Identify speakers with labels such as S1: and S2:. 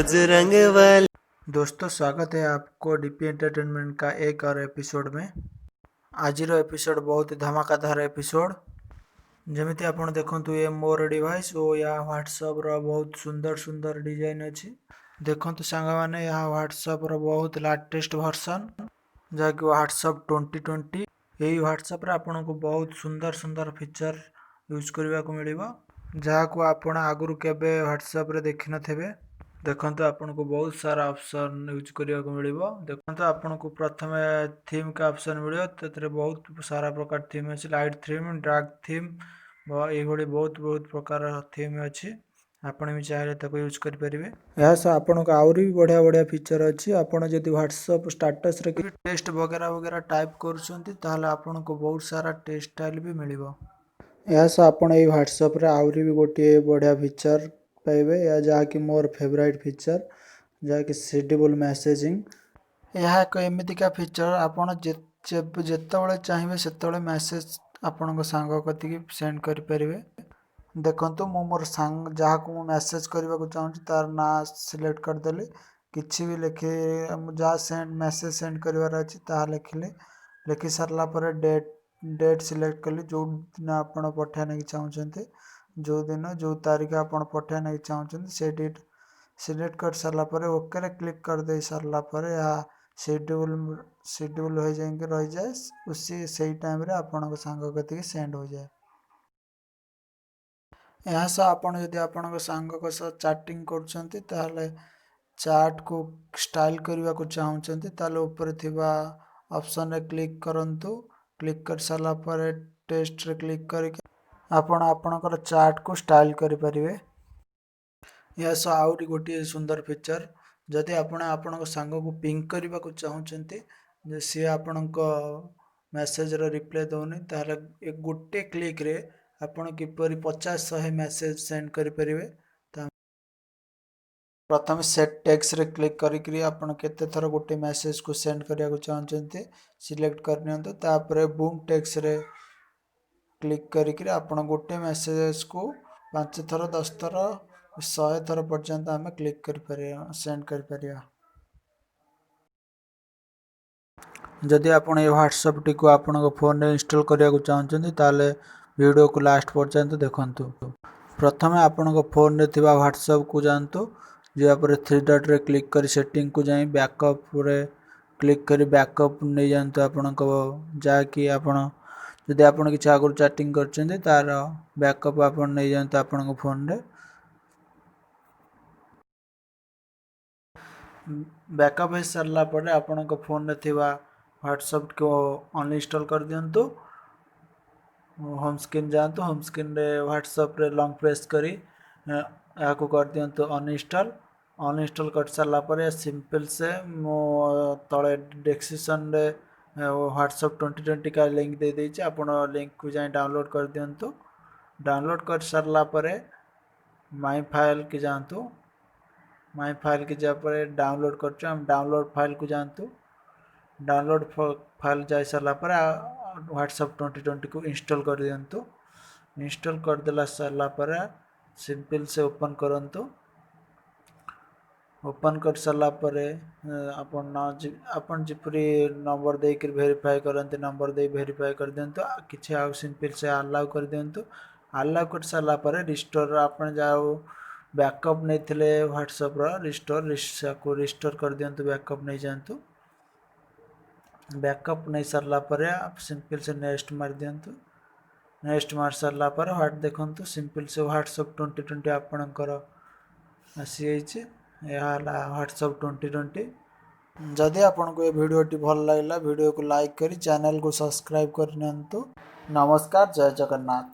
S1: बजरंग बली।
S2: दोस्तों, स्वागत है आपको डीपी एंटरटेनमेंट का एक और एपिसोड में। ଆଜିର ଏପିସୋଡ଼ ବହୁତ ଧମାକାଦାର ଏପିସୋଡ଼। ଯେମିତି ଆପଣ ଦେଖନ୍ତୁ, ଏ ମୋର ଡିଭାଇସ୍ ଓ ଏହା ହ୍ୱାଟ୍ସଆପ୍ର ବହୁତ ସୁନ୍ଦର ସୁନ୍ଦର ଡିଜାଇନ୍ ଅଛି। ଦେଖନ୍ତୁ ସାଙ୍ଗମାନେ, ଏହା ହ୍ୱାଟ୍ସଆପ୍ର ବହୁତ ଲାଟେଷ୍ଟ ଭର୍ସନ୍, ଯାହାକି ହ୍ୱାଟ୍ସଆପ୍ 2020। ଏହି ହ୍ୱାଟ୍ସଆପ୍ରେ ଆପଣଙ୍କୁ ବହୁତ ସୁନ୍ଦର ସୁନ୍ଦର ଫିଚର୍ ୟୁଜ୍ କରିବାକୁ ମିଳିବ, ଯାହାକୁ ଆପଣ ଆଗରୁ କେବେ ହ୍ୱାଟ୍ସଆପ୍ରେ ଦେଖିନଥିବେ। ଦେଖନ୍ତୁ, ଆପଣଙ୍କୁ ବହୁତ ସାରା ଅପସନ୍ ୟୁଜ୍ କରିବାକୁ ମିଳିବ। ଦେଖନ୍ତୁ, ଆପଣଙ୍କୁ ପ୍ରଥମେ ଥିମ୍ କା ଅପସନ୍ ମିଳିବ। ସେଥିରେ ବହୁତ ସାରା ପ୍ରକାର ଥିମ୍ ଅଛି। ଲାଇଟ୍ ଥିମ୍, ଡାର୍କ ଥିମ୍, ଏଇଭଳି ବହୁତ ବହୁତ ପ୍ରକାର ଥିମ୍ ଅଛି। ଆପଣ ବି ଚାହିଁଲେ ତାକୁ ୟୁଜ୍ କରିପାରିବେ। ଏହା ସହ ଆପଣଙ୍କୁ ଆହୁରି ବି ବଢ଼ିଆ ବଢ଼ିଆ ଫିଚର୍ ଅଛି। ଆପଣ ଯଦି ହ୍ୱାଟ୍ସଆପ୍ ଷ୍ଟାଟସ୍ରେ ଟେକ୍ସଟ ବଗେରା ବଗେରା ଟାଇପ୍ କରୁଛନ୍ତି, ତାହେଲେ ଆପଣଙ୍କୁ ବହୁତ ସାରା ଟେକ୍ସଟ ଷ୍ଟାଇଲ୍ ବି ମିଳିବ। ଏହା ସହ ଆପଣ ଏଇ ହ୍ୱାଟ୍ସଆପ୍ରେ ଆହୁରି ବି ଗୋଟିଏ ବଢ଼ିଆ ଫିଚର୍ ପାଇବେ, ଏହା ଯାହାକି ମୋର ଫେଭରାଇଟ୍ ଫିଚର୍, ଯାହାକି ସିଡ୍ୟୁଲ୍ ମେସେଜିଂ। ଏହା ଏକ ଏମିତିକା ଫିଚର୍, ଆପଣ ଯେତେବେଳେ ଚାହିଁବେ ସେତେବେଳେ ମେସେଜ୍ ଆପଣଙ୍କ ସାଙ୍ଗ କତିକି ସେଣ୍ଡ କରିପାରିବେ। ଦେଖନ୍ତୁ, ମୁଁ ମୋର ସାଙ୍ଗ, ଯାହାକୁ ମୁଁ ମେସେଜ୍ କରିବାକୁ ଚାହୁଁଛି, ତାର ନାଁ ସିଲେକ୍ଟ କରିଦେଲି। କିଛି ବି ଲେଖି, ମୁଁ ଯାହା ମେସେଜ୍ ସେଣ୍ଡ କରିବାର ଅଛି ତାହା ଲେଖିଲି। ଲେଖି ସାରିଲା ପରେ ଡେଟ୍ ସିଲେକ୍ଟ କଲି। ଯେଉଁ ଦିନ ଆପଣ ପଠାଇବା ଲାଗି ଚାହୁଁଛନ୍ତି, ଯେଉଁ ଦିନ, ଯେଉଁ ତାରିଖ ଆପଣ ପଠାଇବା ଲାଗି ଚାହୁଁଛନ୍ତି, ସେ ଡେଟ୍ ସିଲେକ୍ଟ କରିସାରିଲା ପରେ ଓକେରେ କ୍ଲିକ୍ କରିଦେଇ ସାରିଲା ପରେ ଏହା ସିଡ୍ୟୁଲ୍ ହୋଇଯାଇକି ରହିଯାଏ। ସେଇ ଟାଇମ୍ରେ ଆପଣଙ୍କ ସାଙ୍ଗ କତିକି ସେଣ୍ଡ ହୋଇଯାଏ। ଏହା ସହ ଆପଣ ଯଦି ଆପଣଙ୍କ ସାଙ୍ଗଙ୍କ ସହ ଚାଟିଂ କରୁଛନ୍ତି, ତାହେଲେ ଚାଟ୍କୁ ଷ୍ଟାଇଲ୍ କରିବାକୁ ଚାହୁଁଛନ୍ତି, ତାହେଲେ ଉପରେ ଥିବା ଅପସନ୍ରେ କ୍ଲିକ୍ କରନ୍ତୁ। କ୍ଲିକ୍ କରିସାରିଲା ପରେ ଟେକ୍ସଟରେ କ୍ଲିକ୍ କରିକି ଆପଣ ଆପଣଙ୍କର ଚାଟ୍କୁ ଷ୍ଟାଇଲ୍ କରିପାରିବେ। ଏହା ସହ ଆହୁରି ଗୋଟିଏ ସୁନ୍ଦର ଫିଚର୍, ଯଦି ଆପଣ ଆପଣଙ୍କ ସାଙ୍ଗକୁ ପିଙ୍ଗ୍ କରିବାକୁ ଚାହୁଁଛନ୍ତି ଯେ ସିଏ ଆପଣଙ୍କ ମେସେଜର ରିପ୍ଲାଏ ଦେଉନି, ତାହେଲେ ଏ ଗୋଟେ କ୍ଲିକ୍ରେ ଆପଣ କିପରି 50 100 ମେସେଜ୍ ସେଣ୍ଡ କରିପାରିବେ ତା ପ୍ରଥମେ ସେଟ୍ ଟେକ୍ସଟରେ କ୍ଲିକ୍ କରିକିରି ଆପଣ କେତେ ଥର ଗୋଟେ ମେସେଜକୁ ସେଣ୍ଡ କରିବାକୁ ଚାହୁଁଛନ୍ତି, ସିଲେକ୍ଟ କରିନିଅନ୍ତୁ। ତାପରେ ବୁମ୍ ଟେକ୍ସଟରେ କ୍ଲିକ୍ କରିକିରି ଆପଣ ଗୋଟେ ମେସେଜକୁ 5 ଥର, 10 ଥର, 100 ଥର ପର୍ଯ୍ୟନ୍ତ ଆମେ କ୍ଲିକ୍ କରିପାରିବା, ସେଣ୍ଡ କରିପାରିବା। ଯଦି ଆପଣ ଏ ହ୍ୱାଟ୍ସଆପ୍ଟିକୁ ଆପଣଙ୍କ ଫୋନରେ ଇନଷ୍ଟଲ୍ କରିବାକୁ ଚାହୁଁଛନ୍ତି, ତାହେଲେ ଭିଡ଼ିଓକୁ ଲାଷ୍ଟ ପର୍ଯ୍ୟନ୍ତ ଦେଖନ୍ତୁ। ପ୍ରଥମେ ଆପଣଙ୍କ ଫୋନରେ ଥିବା ହ୍ୱାଟ୍ସଆପ୍କୁ ଯାଆନ୍ତୁ। ଯିବା ପରେ ଥ୍ରୀ ଡଟ୍ରେ କ୍ଲିକ୍ କରି ସେଟିଂକୁ ଯାଇ ବ୍ୟାକଅପ୍ରେ କ୍ଲିକ୍ କରି ବ୍ୟାକଅପ୍ ନେଇଯାଆନ୍ତୁ ଆପଣଙ୍କ, ଯାହାକି ଆପଣ ଯଦି ଆପଣ କିଛି ଆଗରୁ ଚାଟିଂ କରିଛନ୍ତି, ତାର ବ୍ୟାକଅପ୍ ଆପଣ ନେଇଯାଆନ୍ତୁ ଆପଣଙ୍କ ଫୋନରେ। ବ୍ୟାକଅପ୍ ହେଇସାରିଲା ପରେ ଆପଣଙ୍କ ଫୋନରେ ଥିବା ହ୍ୱାଟ୍ସଆପ୍କୁ ଅନଇନଷ୍ଟଲ୍ କରିଦିଅନ୍ତୁ। ହୋମ୍ ସ୍କ୍ରିନ୍ ଯାଆନ୍ତୁ। ହୋମ୍ ସ୍କ୍ରିନ୍ରେ ହ୍ୱାଟ୍ସଆପ୍ରେ ଲଙ୍ଗ୍ ପ୍ରେସ୍ କରି ଏହାକୁ କରିଦିଅନ୍ତୁ ଅନଇନଷ୍ଟଲ୍। ଅନଇନଷ୍ଟଲ୍ କରିସାରିଲା ପରେ ସିମ୍ପଲ୍ ସେ ମୁଁ ତଳେ ଡେସ୍କ୍ରିପସନ୍ରେ ହ୍ୱାଟ୍ସଆପ୍ 2020 କା ଲିଙ୍କ୍ ଦେଇଦେଇଛି। ଆପଣ ଲିଙ୍କ୍କୁ ଯାଇ ଡାଉନଲୋଡ଼୍ କରିଦିଅନ୍ତୁ। ଡାଉନଲୋଡ଼୍ କରିସାରିଲା ପରେ ମାଇ ଫାଇଲ୍କି ଯାଆନ୍ତୁ। ମାଇ ଫାଇଲ୍କି ଯିବା ପରେ ଡାଉନଲୋଡ଼୍ କରୁଛୁ ଆମେ, ଡାଉନଲୋଡ଼୍ ଫାଇଲ୍କୁ ଯାଆନ୍ତୁ। ଡାଉନଲୋଡ଼୍ ଫାଇଲ୍ ଯାଇସାରିଲା ପରେ ହ୍ୱାଟ୍ସଆପ୍ 2020କୁ ଇନଷ୍ଟଲ୍ କରିଦିଅନ୍ତୁ। ଇନଷ୍ଟଲ୍ କରିଦେଲା ସାରିଲା ପରେ ସିମ୍ପଲ୍ ସେ ଓପନ୍ କରନ୍ତୁ। ଓପନ୍ କରିସାରିଲା ପରେ ଆପଣ ଯେପରି ନମ୍ବର ଦେଇକରି ଭେରିଫାଏ କରନ୍ତି, ନମ୍ବର ଦେଇ ଭେରିଫାଏ କରିଦିଅନ୍ତୁ। କିଛି ଆଉ ସିମ୍ପଲ୍ ସେ ଆଲାଉ କରିଦିଅନ୍ତୁ। ଆଲାଉ କରିସାରିଲା ପରେ ରିଷ୍ଟୋର, ଆପଣ ଯାହା ବ୍ୟାକଅପ୍ ନେଇଥିଲେ ହ୍ୱାଟ୍ସଆପ୍ର, ରିଷ୍ଟୋର ତାକୁ ରିଷ୍ଟୋର କରିଦିଅନ୍ତୁ। ବ୍ୟାକଅପ୍ ନେଇଯାଆନ୍ତୁ। ବ୍ୟାକଅପ୍ ନେଇସାରିଲା ପରେ ସିମ୍ପଲ୍ ସେ ନେକ୍ସଟ ମାରିଦିଅନ୍ତୁ। ନେକ୍ସଟ ମାରି ସାରିଲା ପରେ ହ୍ୱାଟ୍ ଦେଖନ୍ତୁ, ସିମ୍ପଲ୍ ସେ ହ୍ୱାଟ୍ସଆପ୍ 2020 ଆପଣଙ୍କର ଆସିଯାଇଛି। ଏହା ହେଲା ହ୍ୱାଟ୍ସଆପ୍ 2020। ଯଦି ଆପଣଙ୍କୁ ଏ ଭିଡ଼ିଓଟି ଭଲ ଲାଗିଲା, ଭିଡ଼ିଓକୁ ଲାଇକ୍ କରି ଚ୍ୟାନେଲକୁ ସବସ୍କ୍ରାଇବ୍ କରିନିଅନ୍ତୁ। ନମସ୍କାର, ଜୟ ଜଗନ୍ନାଥ।